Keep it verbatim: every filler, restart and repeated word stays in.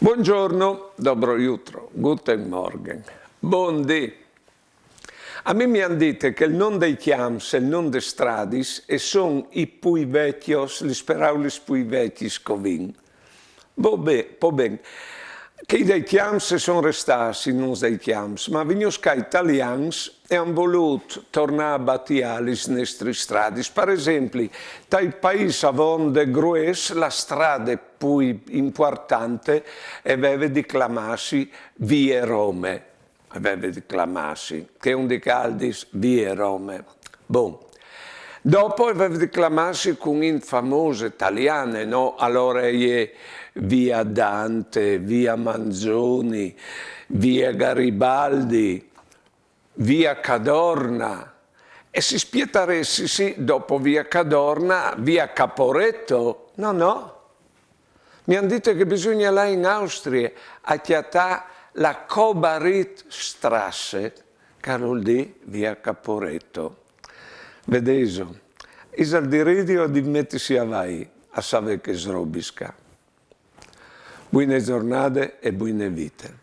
Buongiorno, dobro jutro, guten Morgen, bundì. A mi mi àn dite che il non dai cjamps e il non des stradis e son i pui vecjos, lis peraulis pui vecjis che o vin. Bo be, po ben, che i dai cjamps e son restâts i nons dai cjamps, ma vignûts ca i talians e àn volût tornâ a batiâ lis nestris stradis. Par esempli, tai paîs avonde grues la strade pui impuartante e veve di clamâsi Vie Rome. E veve di clamâsi, che un di cjâl al dîs Vie Rome. Bon. Dopo e veve di clamâsi cun int famose taliane, no? Alore e je Via Dante, Via Manzoni, Via Garibaldi, Via Cadorna. E si spietaressi, sì, dopo Via Cadorna, Via Caporetto? No, no. Mi àn dite che bisugne lâ in Austrie a cjatâ la Kobaridtstrasse, che al vûl dî Via Caporetto. Vedêso, isal di ridi o di metisi a vaî a savê chês robis ca. Buine zornade e buine vite.